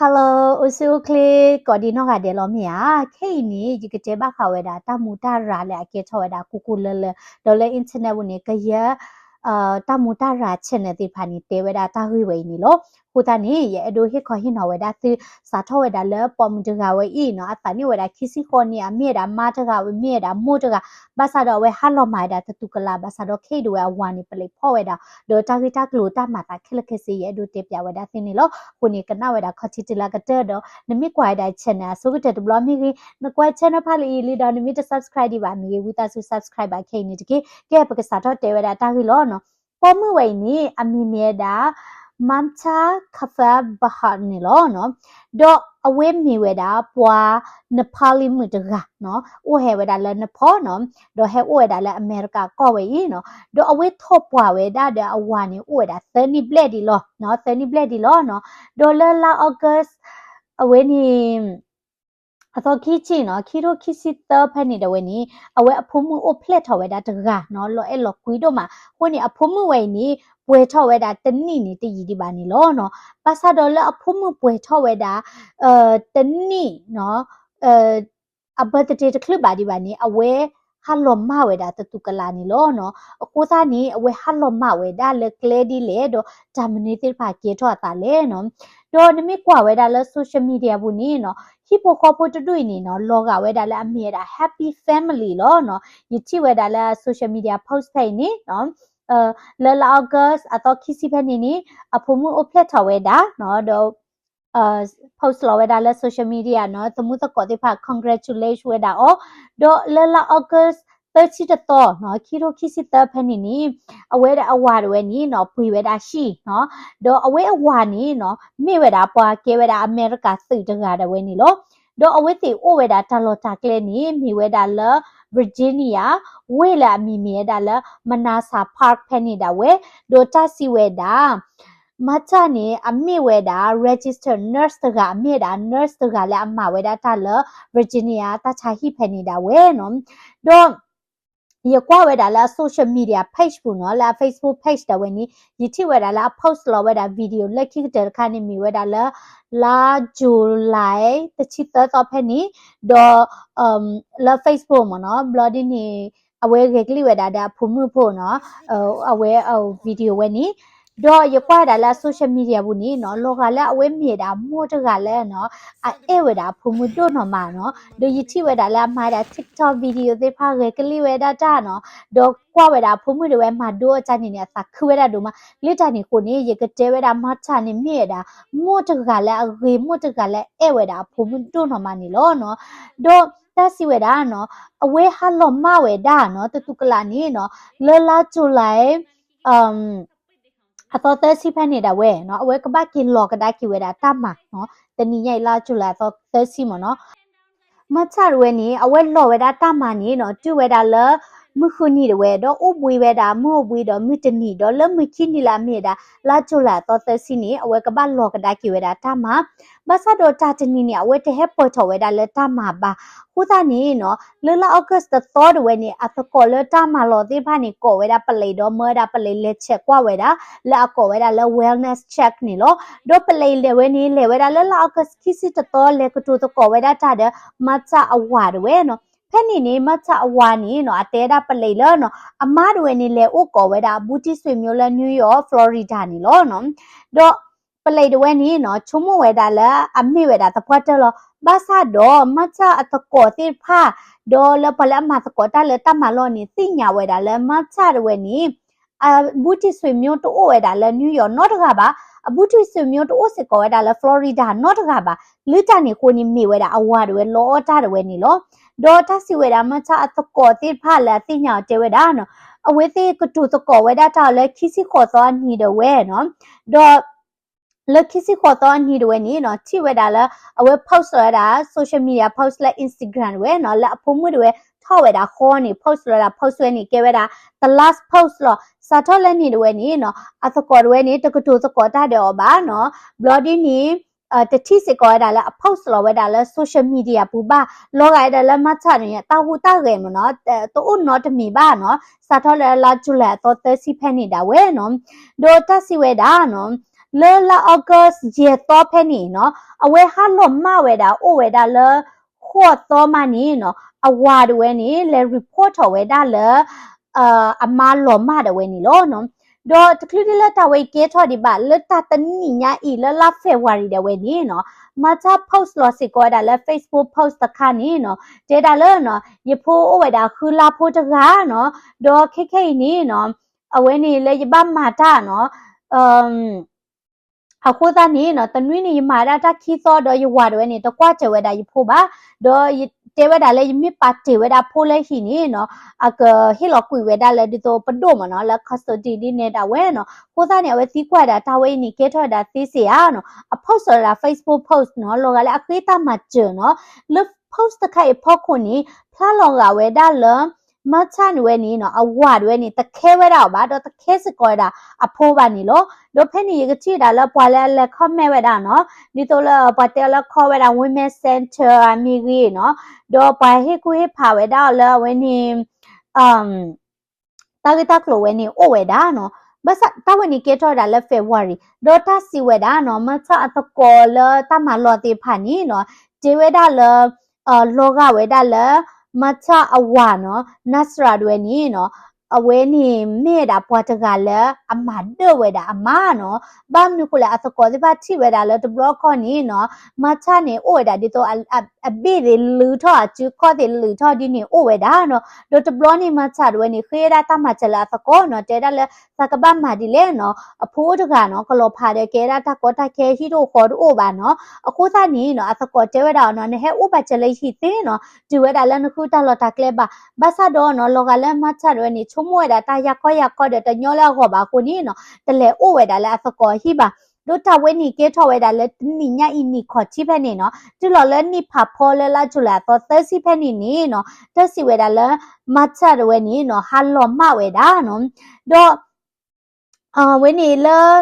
Hello, အိၣ်ဆူၣ်အိၣ်ချ့ ကိးဒံနီၢ်ဂၤဒဲးလီၤမ့ၢ်ဧါ. ခဲအံၤန့ၣ် ယကတဲဘၣ်ဃးဝဲဒၣ်တၢ်မူးတၢ်ရၤလၢအကဲထီၣ်ဝဲဒၣ်ကိးကိးလၢလၢ, ဒီးလၢ internet ပူၤန့ၣ် ကယဲၢ် တၢ်မူးတၢ်ရၤ channel သ့ၣ်တဖၣ်န့ၣ် တဲဝဲဒၣ်တၢ်ဂ့ၢ်ဝဲအံၤန့ၣ်လီၤ. အဃိသတးန့ၣ် ယအဲၣ်ဒိးဟ့ၣ်ခီဟ့ၣ်နီၤဝဲဒၣ်သု စးထီၣ်ဝဲဒၣ်လၢပိာ်မုၣ်တဂၤဝဲအံၤနီၤ, အသးန့ၢ်ဝဲဒၣ်ခံဆံဃိးနံၣ်, အမ့ၢ်ဝဲဒၣ်မါတဂၤ, အမ့ၢ်ဝဲဒၣ်မိၢ်တဂၤ, ဘၣ်ဆၣ်ဒီးအဝဲဟးလီၤမၢ်ဝဲဒၣ်တတူၢ်ကလာ်, ဘၣ်ဆၣ်ဒီးခဲအံၤဒၣ်ဝဲအဝၤန့ၣ် ပလံးဖီၣ်ဝဲဒၣ်, ဒီးတၢ်ဂ့ၢ်တၢ်ကျိၤတၢ်မၤသးခဲလၢာ်ခဲဆ့ ယအဲၣ်ဒိးတဲပၠးဝဲဒၣ်သုန့ၣ်လီၤ. အဃိန့ၣ် ကနၣ်ဝဲဒၣ်ခီၣ်ထံးတုၤလၢအကတၢၢ်ဒီး နမ့ၢ်ကွၢ်ဝဲဒၣ် channel အဆိကတၢၢ်တဘျီမ့ၢ်ဂ့ၤ, နကွၢ် channel ဖးလံအံၤလံဒီး နမ့ၢ်တ subscribe ဒံးဘၣ်မ့ၢ်ဂ့ၤ, ဝံသးစူၤ subscribe ဘၣ်ခဲအံၤန့ၣ်တက့ၢ်. ကဲ ပကစးထီၣ်တဲဝဲဒၣ်တၢ်ဂ့ၢ်လီၤနီၤ. ပိာ်မုၣ်ဝဲအံၤန့ၣ် အမံၤမ့ၢ်ဝဲဒၣ် Mamta Kaffar Bahar န့ၣ်လီၤနီၤ. ဒီးအဝဲမ့ၢ်ဝဲဒၣ်ပှၤ Nepali မုၣ်တဂၤနီၤ, အိၣ်ဟဲဝဲဒၣ်လၢ Nepal နီၤ, ဒီးဟဲအိၣ်ဝဲဒၣ်လၢအမဲရကၤကီၢ်ဝဲအံၤနီၤ. ဒီးအဝဲထီၣ်ပှၢ်ဝဲဒၣ်ဒီးအဝၤန့ၣ် အိၣ်ဝဲဒၣ်သၢနံၣ်ဘျဲၣ်ဒံးလီၤ, သၢနံၣ်ဘျဲၣ်ဒံးလီၤနီၤ. ဒီးလၢလါ August အဝဲန့ၣ် အသီခံဆံနီၤ, ခံထိခံဆံသၢဖဲန့ၣ်ဒၣ်ဝဲန့ၣ် အဝဲအဖိမုၣ်အိၣ်ဖျဲၣ်ထီၣ်ဝဲဒၣ်တဂၤနီၤ, လီၤအဲၣ်လီၤကွံဒိၣ်မး. အဃိန့ၣ် အဖိမုၣ်ဝဲအံၤန့ၣ် ပှဲၤထီၣ်ဝဲဒၣ်တနံၣ်န့ၣ်တယံာ်ဒံးဘၣ်န့ၣ်လီၤနီၤ. ဘၣ်ဆၣ်ဒီးလၢအဖိမုၣ်ပှဲၤထီၣ်ဝဲဒၣ် တနံၣ်နီၤ အ birthday တချုးဘၣ်ဒံးဘၣ်န့ၣ် အဝဲဟးလီၤမၢ်ဝဲဒၣ်တတူၢ်ကလာ်န့ၣ်လီၤနီၤ. အဃိသတးန့ၣ် အဝဲဟးလီၤမၢ်ဝဲဒၣ်လၢကျဲဒ်လဲၣ်ဒီး တၢ်မနုၤသ့ၣ်တဖၣ်ကဲထီၣ်အသးလဲၣ်နီၤ. ဒီးနမ့ၢ်ကွၢ်ဝဲဒၣ်လၢ social media ပူၤန့ၣ်နီၤ, ဟံၣ်ဖိဃီဖိတဒူၣ်အံၤန့ၣ်နီၤ လီၤဂာ်ဝဲဒၣ်လၢအမ့ၢ်ဝဲဒၣ် happy family လီၤနီၤ. ယထံၣ်ဝဲဒၣ်လၢ social media post ဖဲအံၤန့ၣ်နီၤ လၢလါ August အသီခံဆံဖဲန့ၣ်န့ၣ် အဖိမုၣ်အိၣ်ဖျဲၣ်ထီၣ်ဝဲဒၣ်နီၤ, ဒီး post လီၤဝဲဒၣ်လၢ social media နီၤ, သမူသကိးသ့ၣ်တဖၣ် congratulate ဝဲဒၣ်အီၤ. ဒီးလၢလါ August သၢဆံတသီနီၤ, ခံထိခံဆံသၢဖဲန့ၣ်န့ၣ် အဝဲဒၣ်အဝၤတဝဲန့ၣ်နီၤ ပှ့ၤဝဲဒၣ်ဟံၣ်နီၤ. ဒီးအဝဲအဝၤန့ၣ်နီၤ မ့ၢ်ဝဲဒၣ်ပှၤကဲဝဲဒၣ်အမဲရကၤသုးတဂၤဒၣ်ဝဲန့ၣ်လီၤ. ဒီးအဝဲသ့ၣ်အိၣ်ဝဲဒၣ်တၢ်လီၢ်တၢ်ကျဲန့ၣ် မ့ၢ်ဝဲဒၣ်လၢ Virginia ဝ့ၢ်လၢအမံၤမ့ၢ်ဝဲဒၣ်လၢ Manassas Park ဖဲန့ၣ်ဒၣ်ဝဲ, ဒီးတၢ်စံးဝဲဒၣ် Mamta န့ၣ် အမ့ၢ်ဝဲဒၣ် registered nurse တဂၤ, အမ့ၢ်ဝဲဒၣ် nurse တဂၤလၢအမၤဝဲဒၣ်တၢ်လၢ Virginia တၢ်ဆါဟံၣ်ဖဲန့ၣ်ဒၣ်ဝဲနီၤ. ဒီး ယကွၢ်ဝဲဒၣ်လၢအ social media page ပူၤနီၤ, လၢအ Facebook page ဒၣ်ဝဲန့ၣ် ယထံၣ်ဝဲဒၣ်လၢအ post လီၤဝဲဒၣ် video လၢခံကတၢၢ်တခါန့ၣ် မ့ၢ်ဝဲဒၣ်လၢ လါ July တဆံသၢသီဖဲန့ၣ်, ဒီး လၢ Facebook မ့ၢ်နီၤ, ဘျီဒ်န့ၣ် အဝဲဂဲၤကလံၣ်ဝဲဒၣ်ဒီးအဖိမုၣ်ဖိနီၤ, အဝဲ video ဝဲန့ၣ်, ဒီးယကွၢ်ဝဲဒၣ်လၢအ social media ပူၤန့ၣ်နီၤ, လီၤဂာ်လၢအဝဲမ့ၢ်ဝဲဒၣ်မိၢ်တဂၤလၢနီၤ, အအဲၣ်ဝဲဒၣ်အဖိမုၣ်ဒိၣ်နီၢ်မးနီၤ, ဒီးယထံၣ်ဝဲဒၣ်လၢအမၤဝဲဒၣ် TikTok video သ့ၣ်တဖၣ် ဂဲၤကလံၣ်ဝဲဒၣ်တၢ်နီၤ, ဒီးကွၢ်ဝဲဒၣ်အဖိမုၣ်ဒၣ်ဝဲမၤဒိအီၤတၢ်န့ၣ်န့ၣ် အသးခုဝဲဒၣ်ဒိၣ်မး, လၢတၢ်န့ၣ်အဃိန့ၣ် ယကတဲဝဲဒၣ် Mamta န့ၣ်မ့ၢ်ဝဲဒၣ် မိၢ်တဂၤလၢအဂ့ၤ မိၢ်တဂၤလၢအအဲၣ်ဝဲဒၣ်အဖိမုၣ်ဒိၣ်နီၢ်မးန့ၣ်လီၤနီၤ. ဒီးတၢ်စံးဝဲဒၣ်နီၤ, အဝဲဟးလီၤမၢ်ဝဲဒၣ်နီၤ, တတူၢ်ကလာ်န့ၣ်နီၤ, လၢလါ July အသီသၢဆံဖဲန့ၣ်ဒၣ်ဝဲနီၤ, အဝဲကဘၣ်က့ၤလီၤကဒါက့ၤဝဲဒၣ်တၢ်မၤနီၤ, တနံၤညါအံၤလါ July အသီသၢဆံမ့ၢ်နီၤ. Mamta တဝဲန့ၣ် အဝဲလီၤဝဲဒၣ်တၢ်မၤန့ၣ်နီၤ, တုၤဝဲဒၣ်လၢ မုၢ်ဃုနံၤတဝဲ, ဒီးအိၣ်ဘှံးဝဲဒၣ် မုၢ်အိၣ်ဘှံးဒီးမုၢ်တနံၤ, ဒီးလၢမုၢ်ခံနံၤလၢအမ့ၢ်ဝဲဒၣ် လါ July အသီသၢဆံန့ၣ် အဝဲကဘၣ်လီၤကဒါက့ၤဝဲဒၣ်တၢ်မၤ. ဘၣ်ဆၣ်ဒီးတၢ်တနံၤန့ၣ် အဝဲတဟဲပၢၢ်ထီၣ်ဝဲဒၣ်လၢတၢ်မၤဘၣ်. အဃိသတးန့ၣ်နီၤ, လၢလါ August တသီတဝဲန့ၣ် အသကိးလၢတၢ်မၤလီၤသ့ၣ်တဖၣ်န့ၣ် ကိးဝဲဒၣ်ပလံးဒီး မၢဝဲဒၣ်ပလံးလဲၤဆဲးကွၢ်ဝဲဒၣ် လၢအကိးဝဲဒၣ်လၢ wellness check န့ၣ်လီၤ. ဒီးပလံးလဲၤဝဲန့ၣ် လဲၤဝဲဒၣ်လၢလါ August ခံဆံတသီ လဲၤကတိၤသကိးဝဲဒၣ်တၢ်ဒီး Mamta အဝၤတဝဲနီၤ. ဖဲန့ၣ်န့ၣ် Mamta အဝၤန့ၣ်နီၤ, အတဲဒၣ်ပလံးလၢနီၤ, အမါတဝဲန့ၣ် လဲၤအိၣ်ကိးဝဲဒၣ် အဘူးတံၢ်ဆွေမျိုးလၢ New York Florida န့ၣ်လီၤနီၤ. ဒီးပလံးတဝဲန့ၣ်နီၤ, ဆိကမိၣ်ဝဲဒၣ်လၢအမ့ၢ်ဝဲဒၣ်သပှၢ်တၢၢ်လီၤ. ဘၣ်ဆၣ်ဒီး Mamta အသကိးသ့ၣ်တဖၣ် ဒီးလၢပှၤလၢအမၤသကိးတၢ်လၢတၢ်မၤလီၢ်န့ၣ် သ့ၣ်ညါဝဲဒၣ်လၢ Mamta တဝဲန့ၣ် အဘူးတံၢ်ဆွေမျိုးတအိၣ်ဝဲဒၣ်လၢ New York နီတဂၤဘၣ်, အဘူးတံၢ်ဆွေမျိုးတအိၣ်စ့ၢ်ကီးဝဲဒၣ်လၢ Florida နီတဂၤဘၣ်. လၢတၢ်န့ၣ်အဃိန့ၣ် မ့ၢ်ဝဲဒၣ်အဝၤတဝဲလီအီၣ်တၢ်တဝဲန့ၣ်လီၤ. ဒီးတၢ်စံးဝဲဒၣ် Mamta အသကိးသ့ၣ်တဖၣ်လၢအသ့ၣ်ညါအီၤတဲဝဲဒၣ်နီၤ, အဝဲသ့ၣ်ကတိၤသကိးဝဲဒၣ်တၢ်အီၤလၢခံဆံဃိးသီအနံၤတဝဲနီၤ, ဒီး လၢခံဆံဃိးသီအနံၤတဝဲန့ၣ်နီၤ, ထံၣ်ဝဲဒၣ်လၢ အဝဲ post လီၤဝဲဒၣ် social media post လၢ Instagram တဝဲနီၤ, လၢအဖိမုၣ်တဝဲထီၣ်ဝဲဒၣ်ဃီန့ၣ် post လီၤဝဲဒၣ် post ဝဲန့ၣ် ကဲဝဲဒၣ် the last post လီၤ. စးထီၣ်လၢန့ၣ်တဝဲန့ၣ်နီၤ, အသကိးတဝဲန့ၣ် တကတိၤသကိးတၢ်ဒီးအီၤဘၣ်နီၤ, ဘျီဒ်န့ၣ် တထံၣ်စ့ၢ်ကီးဝဲဒၣ်လၢအ post လီၤဝဲဒၣ်လၢ social media ပူၤဘၣ်, လီၤဂာ်ဝဲဒၣ်လၢ Mamta န့ၣ် တၢ်ဟူးတၢ်ဂဲၤမ့ၢ်နီၤ, တအိၣ်နီတမံၤဘၣ်နီၤ, စးထီၣ်လၢလါ July အသီသၢဆံဖဲန့ၣ်ဒၣ်ဝဲနီၤ, ဒီးတၢ်စံးဝဲဒၣ်နီၤ လၢလါ August ယဲၢ်သီဖဲန့ၣ်နီၤ အဝဲဟးလီၤမၢ်ဝဲဒၣ် အိၣ်ဝဲဒၣ်လၢ ဃိးသီမးန့ၣ်နီၤ အဝၤတဝဲန့ၣ် လဲၤ report ထီၣ်ဝဲဒၣ်လၢ အမါလီၤမၢ်ဒၣ်ဝဲန့ၣ်လီၤ. ဒီးတချုးဒ်လၢတၢ်ဝဲအံၤကဲထီၣ်ဒံးဘၣ် လၢတၢ်တနံၣ်ညါအံၤ လၢလါ February ဒၣ်ဝဲန့ၣ်နီၤ Meta post လီၤစ့ၢ်ကီးဝဲဒၣ်လၢ Facebook post တခါန့ၣ်နီၤ တဲဒၣ်လၢ ယဖိအိၣ်ဝဲဒၣ်ဃုလါဖိတဂၤနီၤ ဒီးခဲခဲအံၤန့ၣ်နီၤ အဝဲန့ၣ်လၢယဘၣ်မၤတၢ်နီၤ အဃိသတးန့ၣ်နီၤ တနွံန့ၣ် ယမၤဒၣ်တၢ်ခံသီဒီးယဝၤတဝဲန့ၣ် တကွၢ်စၢၤဝဲဒၣ်ယဖိဘၣ်. ဒီးတဲဝဲဒၣ်လၢယမ့ၢ်ပာ်တ့ၢ်ဝဲဒၣ်ဖိလၢဟံၣ်န့ၣ်နီၤ အကဟ့ၣ်လီၤကွံာ်ဝဲဒၣ်လၢဒ်သိးပဒိၣ်မးနီၤ လၢ custody ဒ်န့ၣ်ဒၣ်ဝဲနီၤ. အဃိသတးန့ၣ် အဝဲသံကွၢ်ဒၣ်တၢ်ဝဲအံၤန့ၣ် ကဲထီၣ်ဝဲဒၣ်သ့စ့ၢ်ဧါနီၤ အ post ဝဲဒၣ် Facebook post နီၤ လီၤဂာ်လၢအဃ့တၢ်မၤစၢၤနီၤ လၢ post တခါအံၤဖီခိၣ်န့ၣ် ဖျါလီၤဂာ်ဝဲဒၣ်လၢ Meta န့ၣ်ဝဲန့ၣ်နီၤ အဝၤတဝဲန့ၣ် တခဲဝဲဒၣ်အီၤဘၣ် ဒီးတခဲစ့ၢ်ကီးဝဲဒၣ်အဖိဘၣ်န့ၣ်လီၤ. ဒီးဖဲန့ၣ်ယကထံၣ်ဒၣ်လၢပှၤလၢအလဲၤ comment ဝဲဒၣ်နီၤ ဒ်သိးလၢပှၤတဲအီၤလၢ call ဝဲဒၣ် Women Center အမ့ၢ်ဂ့ၤနီၤ ဒီးပှၤဟ့ၣ်ကူၣ်ဟ့ၣ်ဖးဝဲဒၣ်အီၤလၢအဝဲန့ၣ် တၢ်ဂ့ၢ်တၢ်ကျိၤဝဲန့ၣ်အိၣ်ဝဲဒၣ်နီၤ ဘၣ်ဆၣ်တၢ်ဝဲန့ၣ်ကဲထီၣ်ဝဲဒၣ်လၢ February ဒီးတၢ်စံးဝဲဒၣ်နီၤ Meta အသကိးလၢတၢ်မၤလီၤသ့ၣ်တဖၣ်န့ၣ်နီၤ တဲဝဲဒၣ်လၢ လီၤဂာ်ဝဲဒၣ်လၢ Meta အဝၤနီၤ Nasra တဝဲန့ၣ်နီၤ အဝဲန့ၣ်မ့ၢ်ဝဲဒၣ်ပှၤတဂၤလၢအမၤဒၢၣ်ဝဲဒၣ်အမါနီၤ ဘၣ်မနုၤဃိလဲၣ် အသကိးသ့ၣ်တဖၣ်ထံၣ်ဝဲဒၣ်လၢတဘျီခီန့ၣ်နီၤ Meta န့ၣ်အိၣ်ဝဲဒၣ်ဒ်သိး အဘ့ၣ်သ့ၣ်လုၢ်ထီၣ် အစုခီၣ်သ့ၣ်လုၢ်ထီၣ်ဒ်န့ၣ်အိၣ်ဝဲဒၣ်နီၤ ဒီးတဘျီန့ၣ် Meta တဝဲန့ၣ် ဃ့ဝဲဒၣ်တၢ်မၤစၢၤလၢအသကိးနီၤ တဲဒၣ်လၢ သးကဘၣ်မၤဒ်လဲၣ်နီၤ အဖိအိၣ်တဂၤနီၤ ကလီၤဖးဒီးကဲဒၣ်တၢ်ကီတၢ်ခဲ ဟံၣ်တအိၣ်ဃီတအိၣ်ဘၣ်နီၤ အဃိသတးန့ၣ်နီၤ အသကိးတဲဝဲဒၣ်နီၤ နဟဲအိၣ်ဘၣ်စၢၤလၢယဟံၣ်သ့နီၤ တုၤဝဲဒၣ်လၢနဃုတၢ်လီၢ်တၢ်ကျဲဘၣ် ဘၣ်ဆၣ်ဒီးနီၤ လီၤဂာ်လၢ Meta တဝဲန့ၣ် ဆိကမိၣ်ဝဲဒၣ်တၢ်ယၢ်ခီယၢ်ခီဒီးတညီလၢအဂီၢ်ဘၣ်အဃိန့ၣ်နီၤ တလဲၤအိၣ်ဝဲဒၣ်လၢအသကိးအဟံၣ်ဘၣ် ဒီးတၢ်ဝဲန့ၣ်ကဲထီၣ်ဝဲဒၣ်လၢတနံၣ်ညါအံၤနံၣ်ခီၣ်ထံးဖဲန့ၣ်နီၤ တုၤလီၤလၢနံၣ်ဖးဖီလၢလါ July အသီသၢဆံဖဲန့ၣ်န့ၣ်နီၤ တၢ်စံးဝဲဒၣ်လၢ Meta တဝဲန့ၣ်နီၤ ဟးလီၤမၢ်ဝဲဒၣ်နီၤ ဒီး ဝဲန့ၣ်လၢ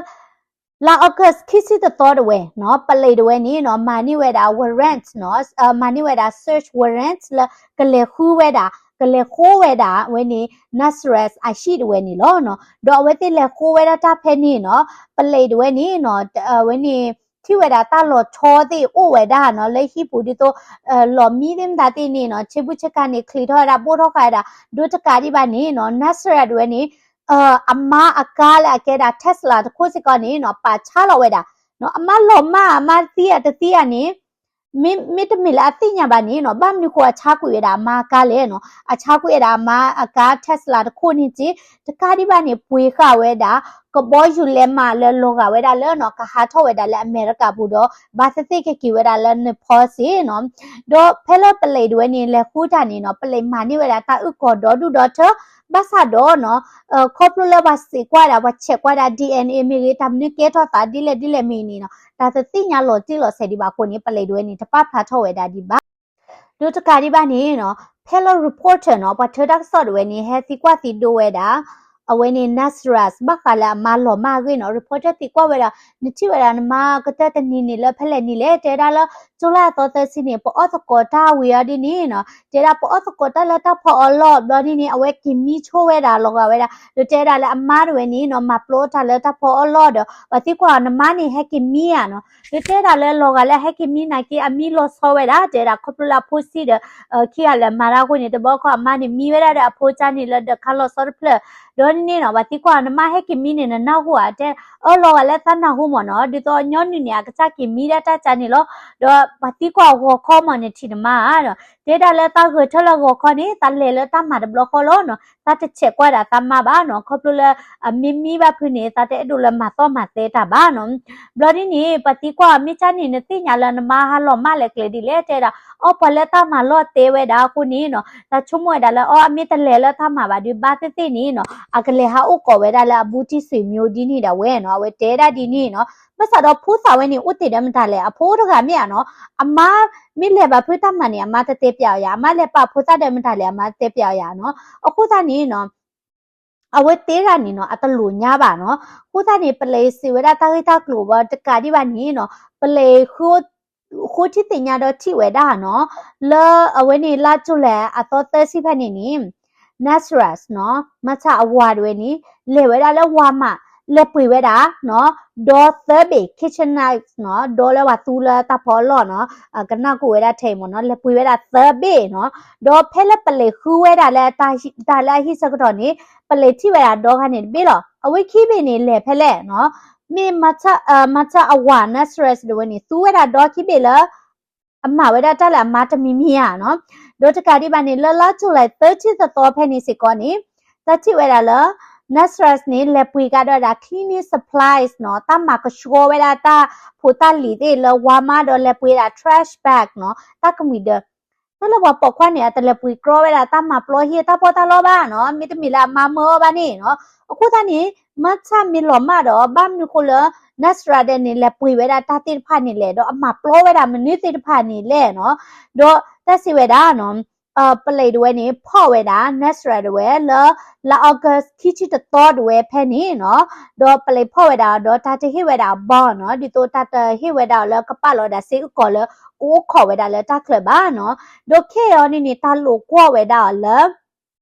လါ August ခံဆံတသီတဝဲနီၤ ပလံးတဝဲန့ၣ်နီၤ မၤန့ၢ်ဝဲဒၣ် warrant နီၤ မၤန့ၢ်ဝဲဒၣ် search warrant လၢကလဲၤဃုဝဲဒၣ် ကလဲၤဃိဝဲဒၣ် ဝဲန့ၣ် Nasra အဟံၣ်တဝဲန့ၣ်လီၤနီၤ ဒီးအဝဲသ့ၣ်လဲၤဃိဝဲဒၣ်တၢ်ဖဲန့ၣ်နီၤ ပလံးတဝဲန့ၣ်နီၤ ဝဲန့ၣ် ထံၣ်ဝဲဒၣ်တၢ်လီၤဆီသ့ၣ်အိၣ်ဝဲဒၣ်နီၤ လၢဟံၣ်ပူၤဒ်သိး လီၢ်မံသ့ၣ်မတၤသ့ၣ်န့ၣ်နီၤ ဆ့ဘူးဆ့ကၤန့ၣ် ချံးထီၣ်ဝဲဒၣ် ဘိၣ်ထီၣ်ဃာ်ဝဲဒၣ် ဒီးတကးဒံးဘၣ်န့ၣ်နီၤ Nasra တဝဲန့ၣ် အမါအကါလၢအကဲဒၣ် Tesla တခိၣ်စ့ၢ်ကီးန့ၣ်နီၤ ပာ်ဆါလီၤဝဲဒၣ် အမါလီၤမၢ် အမါသံအတသံအန့ၣ် မ့တမ့ၢ်လၢအသ့ၣ်ညါဘၣ်န့ၣ်နီၤ ဘၣ်မနုၤဃိအဆါကွံာ်ဝဲဒၣ်အမါအကါလဲၣ်နီၤ အဆါကွံာ်ဝဲဒၣ်အမါအကါ Tesla တခိၣ်န့ၣ်က့ တကးဒံးဘၣ်န့ၣ် ပှ့ၤဃာ်ဝဲဒၣ် ကဘီယူၤလဲၤမးလၢလီၤဂာ်ဝဲဒၣ်လၢနီၤ ကဟးထီၣ်ဝဲဒၣ်လၢအမဲရကၤပူၤဒီး ဘၣ်သ့ၣ်သ့ၣ်ကက့ၤဝဲဒၣ်လၢ Nepal စ့ၢ်နီၤ ဒီးဖဲလၢပလံးတဝဲန့ၣ် လဲၤဃုတၢ်န့ၣ်နီၤ ပလံးမၤန့ၢ်ဝဲဒၣ်တၢ်အုၣ်ကီၤဒီဒူၣ်ဒီထၢ ဘၣ်ဆၣ်ဒီးနီၤ ခီဖျိလၢပှၤစံးကွၢ်ဒၣ် ပှၤဆဲးကွၢ်ဒၣ် DNA မ့ၢ်ဂ့ၤ တၢ်မနုၤကဲထီၣ်သးဒ်လဲၣ်ဒ်လဲၣ်မ့ၢ်န့ၣ်နီၤ တၢ်တသ့ၣ်ညါလီၤတံၢ်လီၤဆဲးဒံးဘၣ်အဃိန့ၣ် ပလံးတဝဲန့ၣ် တပာ်ဖျါထီၣ်ဝဲဒၣ်ဒံးဘၣ် ဒီးတကးဒံးဘၣ်န့ၣ်နီၤ ဖဲလၢ reporter နီၤ ပှၤထၢတၢ်ကစီၣ်တဝဲန့ၣ် ဟဲသံကွၢ်သံဒိးဝဲဒၣ် အဝဲန့ၣ် Nasra ဘၣ်ဃးလၢအမါလီၤမၢ်အဂ့ၢ်နီၤ reporter သံကွၢ်ဝဲဒၣ် နထံၣ်ဝဲဒၣ်နမါကတၢၢ်တနံၤန့ၣ်လၢဖဲလဲၣ်နံၤလဲၣ် တဲဒၣ်လၢ ကၠိလၢအသီသၢဆံန့ၣ် ပအီၣ်သကိးတၢ်ဝံၤအီၤဒ်န့ၣ်နီၤ တဲဒၣ်ပအီၣ်သကိးတၢ်လၢတၢ်ဖီအီလီၢ်ဘျီဒ်န့ၣ် အဝဲက့ၤမံဆိဝဲဒၣ်လီၤဂာ်ဝဲဒၣ် ဒီးတဲဒၣ်လၢအမါတဝဲန့ၣ်နီၤ မၤပျီတၢ်လၢတၢ်ဖီအီလီၢ်ဒီး ပှၤသံကွၢ်အီၤနမါန့ၣ် ဟဲက့ၤမံဧါနီၤ ဒီးတဲဒၣ်လၢလီၤဂာ်လၢဟဲက့ၤမံနာ်က့ အမံလီၤဆီဝဲဒၣ် တဲဒၣ်ခီဖျိလၢအဖိဆံးဒီး ခံဂၤလၢာ်မၤတၢ်အဃိန့ၣ် တဘျီခီအမါန့ၣ် မံဝဲဒၣ်ဒီးအဖိကၢ်န့ၣ်လၢဒၢးခါလီၤဆီတဖျၢၣ် ဒီးန့ၣ်နီၤ ပှၤသံကွၢ်အီၤ နမါဟဲက့ၤမံန့ၣ် နနၢ်ဟူဧါ တဲ အၢ လီၤဂာ်လၢသးနၢ်ဟူမ့ၢ်နီၤ ဒ်သိးညီနုၢ်န့ၣ် အကစၢ်က့ၤမံဒၣ်တၢ်ကၢ်န့ၣ်လီၤ ဒီးပှၤသံကွၢ်အီၤဂီၤခီမ့ၢ်နထံၣ်နမါဧါဒီး တဲဒၣ်လၢသးဂဲၤထၢၣ်လၢဂီၤခီန့ၣ် သးလဲၤလၢတၢ်မၤတဘျီဃီလီၤနီၤ သးတဆဲးကွၢ်ဒၣ်သးမါဘၣ်နီၤ ခီဖျိလၢအမ့ၢ်မံဘၣ်ဖုန့ၣ် သးတအဲၣ်ဒိးလၢမၤသီၣ်မၤသဲတၢ်ဘၣ်နီၤ ဘျီဒ်န့ၣ် ပှၤသံကွၢ်အီၤ မ့ၢ်ကၢ်န့ၣ် နသ့ၣ်ညါလၢနမါဟးလီၤမၢ်လဲၣ်ကျဲဒ်လဲၣ် တဲဒၣ် အီ ပှၤလၢတၢ်မၤလီၢ်တဲဝဲဒၣ်အဃိန့ၣ်နီၤ သးဆိကမိၣ်ဝဲဒၣ်လၢ အီ အမ့ၢ်တလဲၤလၢတၢ်မၤဘၣ်ဒီး ဘၣ်သ့ၣ်သ့ၣ်န့ၣ်နီၤ အကလဲၤဟးအိၣ်ကိးဝဲဒၣ်လၢအဘူးတံၢ်စွံာ်မျိဒ်န့ၣ်ဒၣ်ဝဲနီၤ အဝဲတဲဒၣ်ဒ်န့ၣ်နီၤ ဘၣ်ဆၣ်ဒီးဖိသၣ်ဝဲန့ၣ် အိၣ်တ့ၢ်ဒီးမတၤလဲၣ် အဖိတဂၤမ့ၢ်ဧါနီၤ အမါမ့ၢ်လဲၤဘၣ်ဖုတၢ်မၤန့ၣ် အမါတတဲပျးအီၤယၤ အမါလဲၤပာ်ဖိသၣ်ဒီးမတၤလဲၣ် အမါတတဲပျးအီၤယၤနီၤ အဃိသတးန့ၣ်နီၤ အဝဲတဲဒၣ်န့ၣ်နီၤ အတလိာ်ညါဘၣ်နီၤ အဃိသတးန့ၣ် ပလံးစံးဝဲဒၣ်တၢ်ဂ့ၢ်တၢ်ကျိၤဘၣ်တကးဒံးဘၣ်န့ၣ်နီၤ ပလံး ဃိထံသ့ၣ်ညါဒီးထံၣ်ဝဲဒၣ်နီၤ လၢအဝဲန့ၣ်လါကၠူလဲၣ်အသီသၢဆံဖဲန့ၣ်န့ၣ် Nasra နီၤ မၤဆါအဝၤတဝဲန့ၣ် လဲၤဝဲဒၣ်လၢဝၤမး လဲၤပှ့ၤဝဲဒၣ်နီၤ ဒီသၢဘ့ၣ် kitchen knife နီၤ ဒီလၢပှၤသူလၢတၢ်ဖီအလီၢ်နီၤ ကနၣ်ကိးဝဲဒၣ်ထဲအံၤမ့ၢ်နီၤ လဲၤပှ့ၤဝဲဒၣ်သၢဘ့ၣ်နီၤ ဒီးဖဲလၢပလံးဃုဝဲဒၣ်လၢတၢ်လၢအဟံၣ်ဆၢကတီၢ်န့ၣ် ပလံးထံၣ်ဝဲဒၣ်ဒီခါန့ၣ်တဘ့ၣ်လီၤ. အဝဲခံဘ့ၣ်န့ၣ်လဲၤဖဲလဲၣ်နီၤ မ့ၢ် Marta အဝၤ Nazareth ဒၣ်ဝဲန့ၣ် သူဝဲဒၣ်ဒီခံဘ့ၣ်လၢ အမၤဝဲဒၣ်တၢ်လၢအမါတမံၤမံၤဧါနီၤ. ဒီးတကးဒံးဘၣ်န့ၣ် လၢလါ July သၢဆံသီသီဖဲန့ၣ်စ့ၢ်ကီးန့ၣ် တၢ်ထံၣ်ဝဲဒၣ်လၢ Nazareth န့ၣ် လဲၤပှ့ၤကဒီးဝဲဒၣ် cleaning supplies နီၤ တၢ်မၤကဆှီဝဲဒၣ်တၢ်ဖိတၢ်လံၤသ့ၣ်လၢ Walmart ဒီးလဲၤပှ့ၤဒၣ် trash bag နီၤ တၢ်ကမှံၤဒၢး တၢ်လၢပှၤပိာ်ခွါန့ၣ် အတလဲၤပှ့ၤကြီဝဲဒၣ်တၢ်မၤပျီဟံၣ်တၢ်ပီးတၢ်လီဘၣ်နီၤ မ့တမ့ၢ်လၢအမါမၢအီၤဘၣ်န့ၣ်နီၤ. အဃိသတးန့ၣ် Marta မ့ၢ်လီၤမၢ်ဒီး ဘၣ်မနုၤဃိလၢ Nazareth ဒၣ်န့ၣ် လဲၤပှ့ၤဝဲဒၣ်တၢ်သ့ၣ်တဖၣ်န့ၣ်လဲၣ် ဒီးအမၤပျီဝဲဒၣ်မနုၤသ့ၣ်တဖၣ်န့ၣ်လဲၣ်နီၤ. ဒီးတၢ်စံးဝဲဒၣ်နီၤ ပလံးဒၣ်ဝဲန့ၣ် ဖီၣ်ဝဲဒၣ် Nazareth ဒၣ်ဝဲလၢ လါ August ခံဆံတသီဒၣ်ဝဲဖဲန့ၣ်နီၤ. ဒီးပလံးဖီၣ်ဝဲဒၣ်အီၤဒီးတၢ်တဟ့ၣ်ဝဲဒၣ်အ bond နီၤ ဒ်သိးတၢ်တဟ့ၣ်ဝဲဒၣ်အီၤလၢကပာ်လီၤဝဲဒၣ်စ့အကီၢ်လၢကအိၣ်ခိးဝဲဒၣ်လၢတၢ်ချၢဘၣ်နီၤ. ဒီးခဲအံၤအီၤဒ်န့ၣ် တၢ်လိာ်ကွီၢ်ဝဲဒၣ်အီၤလၢ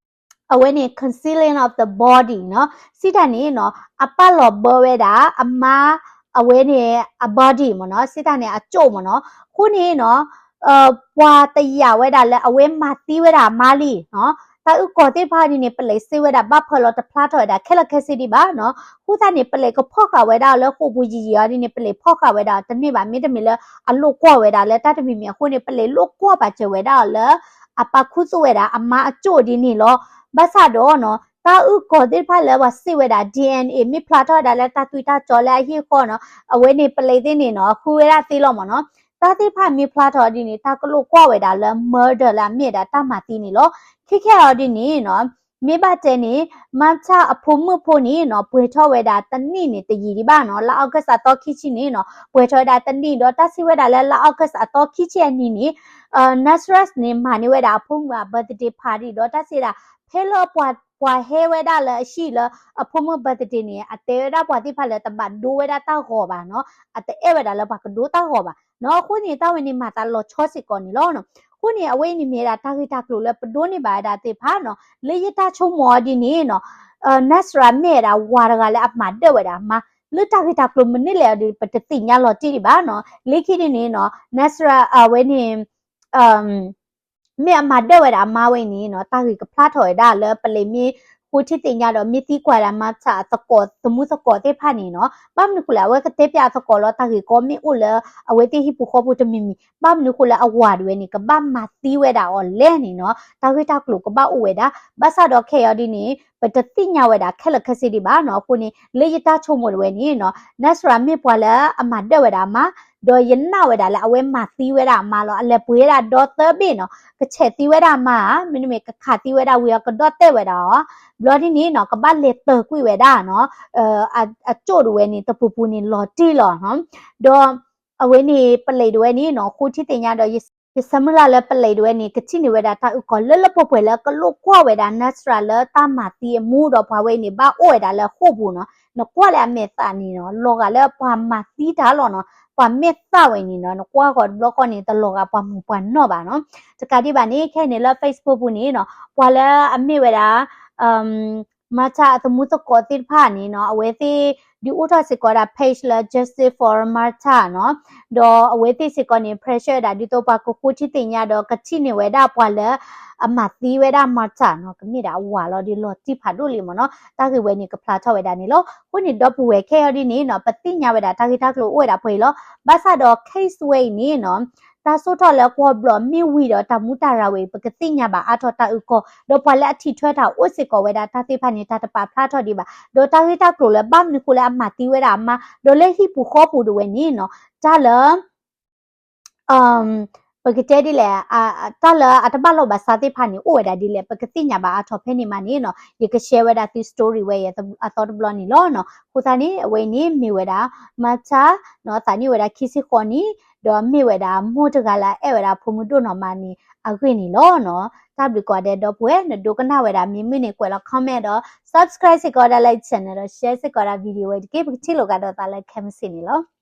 အဝဲန့ၣ် concealing of the body နီၤ စံးတၢ်န့ၣ်နီၤ အပာ်လီၤဘၢဝဲဒၣ်အမါ အဝဲန့ၣ်အ body မ့ၢ်နီၤ စံးတၢ်န့ၣ် အကၠိၣ်မ့ၢ်နီၤ. အဃိန့ၣ်နီၤ ပှၤတယာ်ဝဲဒၣ်လၢအဝဲမၤသံဝဲဒၣ်အမါလံနီၤ. တၢ်အုၣ်ကီၤသ့ၣ်တဖၣ်ဒ်န့ၣ် ပလံးစံးဝဲဒၣ်ဘၣ်ဖၢလီၤတဖျါထီၣ်ဝဲဒၣ်ခဲလၢာ်ခဲဆ့ဒံးဘၣ်နီၤ. အဃိသတးန့ၣ် ပလံးကဖီၣ်ဃာ်ဝဲဒၣ်အီၤလၢဃိာ်ပူၤယံာ်ယံာ်အီၤဒ်န့ၣ် ပလံးဖီၣ်ဃာ်ဝဲဒၣ်အီၤတန့ၢ်ဘၣ် မ့တမ့ၢ်လၢအလိာ်ကွီၢ်ဝဲဒၣ်လၢတၢ်တမံၤမံၤအဃိန့ၣ် ပလံးလိာ်ကွီၢ်ပာ်စၢၤဝဲဒၣ်အီၤလၢ အပာ်ခူသူၣ်ဝဲဒၣ်အမါအကၠိၣ်ဒ်န့ၣ်လီၤ. ဘၣ်ဆၣ်ဒီးနီၤ တၢ်အုၣ်ကီၤသ့ၣ်တဖၣ်လၢပှၤစံးဝဲဒၣ် DNA မ့ၢ်ဖျါထီၣ်ဝဲဒၣ်လၢတၢ်သွံၣ်တၢ်စီလၢအဟံၣ်အဃီနီၤ အဝဲန့ၣ်ပလံးသ့ၣ်န့ၣ်နီၤ ဃုဝဲဒၣ်သ့လီၤမ့ၢ်နီၤ. တၢ်သ့ၣ်တဖၣ်မ့ၢ်ဖျါထီၣ်ဒ်န့ၣ် တၢ်ကလိာ်ကွီၢ်ဝဲဒၣ်လၢ murder လၢအမ့ၢ်ဝဲဒၣ်တၢ်မၤသံန့ၣ်လီၤ. ခဲခဲအီၤဒ်န့ၣ်နီၤ မ့ၢ်ဘၣ်တဲန့ၣ် Marta အဖိမုၣ်ဖိန့ၣ်နီၤ ပှဲၤထီၣ်ဝဲဒၣ်တနံၣ်န့ၣ်တယံာ်ဒံးဘၣ်နီၤ လါ August အသီခံဆံန့ၣ်နီၤ ပှဲၤထီၣ်ဝဲဒၣ်တနံၣ်ဒီးတၢ်စံးဝဲဒၣ်လၢလါ August အသီခံဆံအနံၤန့ၣ် Nazareth န့ၣ် မၤန့ၢ်ဝဲဒၣ်အဖိမုၣ်အ birthday party ဒီးတၢ်စံးဝဲဒၣ် ဖဲလၢပှၤဟဲဝဲဒၣ်လၢအဟံၣ်လၢအဖိမုၣ် birthday န့ၣ် အတဲဝဲဒၣ်ပှၤသ့ၣ်တဖၣ်လၢတဘၣ်ဒိဝဲဒၣ်တၢ်ဂီၤဘၣ်နီၤ အတအဲၣ်ဝဲဒၣ်လၢပှၤကဒိတၢ်ဂီၤဘၣ်နီၤ. အဃိန့ၣ် တၢ်ဝဲန့ၣ်မၤသးလီၤဆီစ့ၢ်ကီးန့ၣ်လီၤ. အဃိန့ၣ် အဝဲအံၤန့ၣ်မ့ၢ်ဝဲဒၣ်တၢ်ဂ့ၢ်တၢ်ကျိၤလၢပဒိးန့ၢ်ဘၣ်ဝဲဒၣ်သ့ၣ်တဖၣ်နီၤ လၢယတၢ်ဆိကမိၣ်အီၤဒ်န့ၣ်နီၤ Nazareth မ့ၢ်ဝဲဒၣ်ဝၤတဂၤလၢအမၤဒၢၣ်ဝဲဒၣ်အမါ လၢတၢ်ဂ့ၢ်တၢ်ကျိၤမနုၤလဲၣ်အီၤဒီး ပတသ့ၣ်ညါလီၤတံၢ်ဒံးဘၣ်နီၤ. လၢခံဒ်န့ၣ်နီၤ Nazareth အဝဲန့ၣ် မ့ၢ်အမၤဒၢၣ်ဝဲဒၣ်အမါဝဲအံၤန့ၣ်နီၤ တၢ်ဂ့ၢ်ကဖျါထီၣ်ဝဲဒၣ်လၢပလံးမ့ၢ်ဃိထံသ့ၣ်ညါဒီး မ့ၢ်သံကွၢ်ဒၣ် Marta အသကိးသမူသကိးသ့ၣ်တဖၣ်န့ၣ်နီၤ ဘၣ်မနုၤဃိလဲၣ် အဝဲကတဲဖျါအသကိးလီၤ တၢ်ဂ့ၢ်ကီမ့ၢ်အိၣ်လၢ အဝဲသ့ၣ်ဟံၣ်ပူၤဃီပူၤတမံၤမံၤ ဘၣ်မနုၤဃိလၢအဝၤဒၣ်ဝဲန့ၣ် ကဘၣ်မၤသံဝဲဒၣ်အီၤလဲၣ်န့ၣ်နီၤ တၢ်ဂ့ၢ်တၢ်ကျိၤကဘၣ်အိၣ်ဝဲဒၣ် ဘၣ်ဆၣ်ဒီးခဲအံၤအီၤဒ်န့ၣ် ပတသ့ၣ်ညါဝဲဒၣ်ခဲလၢာ်ခဲဆ့ဒံးဘၣ်နီၤ. အဃိန့ၣ် လၢယတၢ်ဆိကမိၣ်ဒၣ်ဝဲန့ၣ်နီၤ Nazareth မ့ၢ်ပှၤလၢအမၤဒၢၣ်ဝဲဒၣ်အမါ ဒီးယနာ်ဝဲဒၣ်လၢအဝဲမၤသံဝဲဒၣ်အမါလီၤ အလဲၤပှ့ၤဝဲဒၣ်ဒီသၢဘ့ၣ်နီၤ ကဆဲးသံဝဲဒၣ်အမါဧါ မ့တမ့ၢ်ကခးသံဝဲဒၣ်ဝံၤအီၤကဒီၣ်တဲာ်ဝဲဒၣ်အီၤ ဘျီဒ်န့ၣ်နီၤ ကဘၣ်လဲၤတၢၤကွံာ်ဝဲဒၣ်နီၤ အကၠိၣ်ဒၣ်ဝဲန့ၣ် တပူၤပူၤန့ၣ်လီၤတံၢ်လီၤနီၤ ဒီး အဝဲန့ၣ်ပလံးဒၣ်ဝဲန့ၣ်နီၤ ဃိထံသ့ၣ်ညါဒီး ယဆၢမုၢ်လၢ်လၢပလံးဒၣ်ဝဲန့ၣ် ကထံၣ်န့ၢ်ဝဲဒၣ်တၢ်အုၣ်ကီၤလၢလၢပှဲၤပှဲၤလၢကလိာ်ကွီၢ်ဝဲဒၣ် Nazareth လၢတၢ်မၤသံအမူဒီးပှၤဝဲအံၤန့ၣ် ဘၣ်အိၣ်ဝဲဒၣ်လၢဃိာ်ပူၤနီၤ နကွၢ်လၢအမဲာ်သၣ်န့ၣ်နီၤ လီၤဂာ်လၢပှၤမၤသံတၢ်လီၤနီၤ ပှၤမဲာ်သၣ်ဝဲန့ၣ်နီၤ နကွၢ်ဃီၤတဘျီဃီန့ၣ် တလီၤဂာ်ပှၤမုာ်ပှၤနီၢ်ဘၣ်နီၤ တကးဒံးဘၣ်န့ၣ် ခဲအံၤန့ၣ်လၢ Facebook ပူၤန့ၣ်နီၤ ပှၤလၢအမ့ၢ်ဝဲဒၣ် Marta အသမူသကိးသ့ၣ်တဖၣ်န့ၣ်နီၤ အဝဲသ့ၣ်ဒုးအိၣ်ထီၣ်စ့ၢ်ကီးဒၣ် page လၢ Justice for Marta နီၤ ဒီးအဝဲသ့ၣ်စ့ၢ်ကီးန့ၣ် pressure ဝဲဒၣ် ဒ်သိးပှၤကဃိထံသ့ၣ်ညါဒီးကထံၣ်န့ၢ်ဝဲဒၣ်ပှၤလၢအမၤသံဝဲဒၣ် Marta နီၤ ကမ့ၢ်ဒၣ်အဝၤလီၤဒီးလီၤတံၢ်ဖးဒိၣ်လံမ့ၢ်နီၤ တၢ်ဂ့ၢ်ဝဲန့ၣ်ကဖျါထီၣ်ဝဲဒၣ်န့ၣ်လီၤ. အဃိန့ၣ်ဒီပုၢ်ဝဲၢ်ခဲအံၤဒ်န့ၣ်နီၤ ပသ့ၣ်ညါဝဲဒၣ်တၢ်ဂ့ၢ်တၢ်ကျိၤအိၣ်ဝဲဒၣ်ဖဲအံၤလီၤ. ဘၣ်ဆၣ်ဒီး case ဝဲအံၤန့ၣ်နီၤ တၢ်စိာ်ထီၣ်လၢကွီၢ်ဘျီမ့ၢ်ဝံၤဒီးတၢ်မူးတၢ်ရၤဝဲအံၤ ပကသ့ၣ်ညါဘၣ်အါထီၣ်တၢ်အုၣ်ကီၤ ဒီးပှၤလၢအထံၣ်ထွဲတၢ်အိၣ်စ့ၢ်ကီးဝဲဒၣ်တၢ်သ့ၣ်တဖၣ်န့ၣ် တၢ်တပာ်ဖျါထီၣ်ဒံးဘၣ် ဒီးတၢ်ဂ့ၢ်တၢ်ကျိၤလၢဘၣ်မနုၤဃိလၢအမၤသံဝဲဒၣ်အမါ ဒီးလၢဟံၣ်ပူၤဃီပူၤဒၣ်ဝဲန့ၣ်နီၤ တၢ်လၢ ပကတဲဒ်လဲၣ် တၢ်လၢအတဘၣ်လိာ်ဘၣ်စးသ့ၣ်တဖၣ်န့ၣ် အိၣ်ဝဲဒၣ်ဒ်လဲၣ် ပကသ့ၣ်ညါဘၣ်အါထီၣ်ဖဲန့ၣ်မးန့ၣ်နီၤ ယက share ဝဲဒၣ်သု story ဝဲအံၤအသီတဘျီန့ၣ်လီၤနီၤ. အဃိသတးန့ၣ် အဝဲအံၤန့ၣ်မ့ၢ်ဝဲဒၣ် Marta နီၤ သးနံၣ်အိၣ်ဝဲဒၣ်ခံဆံဃိးနံၣ် ဒီးမ့ၢ်ဝဲဒၣ်မိၢ်တဂၤလၢအအဲၣ်ဝဲဒၣ်အဖိမုၣ်ဒိၣ်နီၢ်မးန့ၣ် အဂ့ၢ်န့ၣ်လီၤနီၤ. တၢ်ဘျုးကိးဂၤဒဲးဒီပုၢ်ဝဲၢ် နဒိကနၣ်ဝဲဒၣ်မ့ၢ်မုာ်န့ၣ် ကွဲးလီၤ comment ဒီး subscribe စ့ၢ်ကီးဝဲဒၣ်လၢယ channel ဒီး share စ့ၢ်ကီးဝဲဒၣ် video ဝဲတက့ၢ် ပကထံၣ်လိာ်ကဒီးသးလၢခဲမုၢ်ဆ့ၣ်န့ၣ်လီၤ.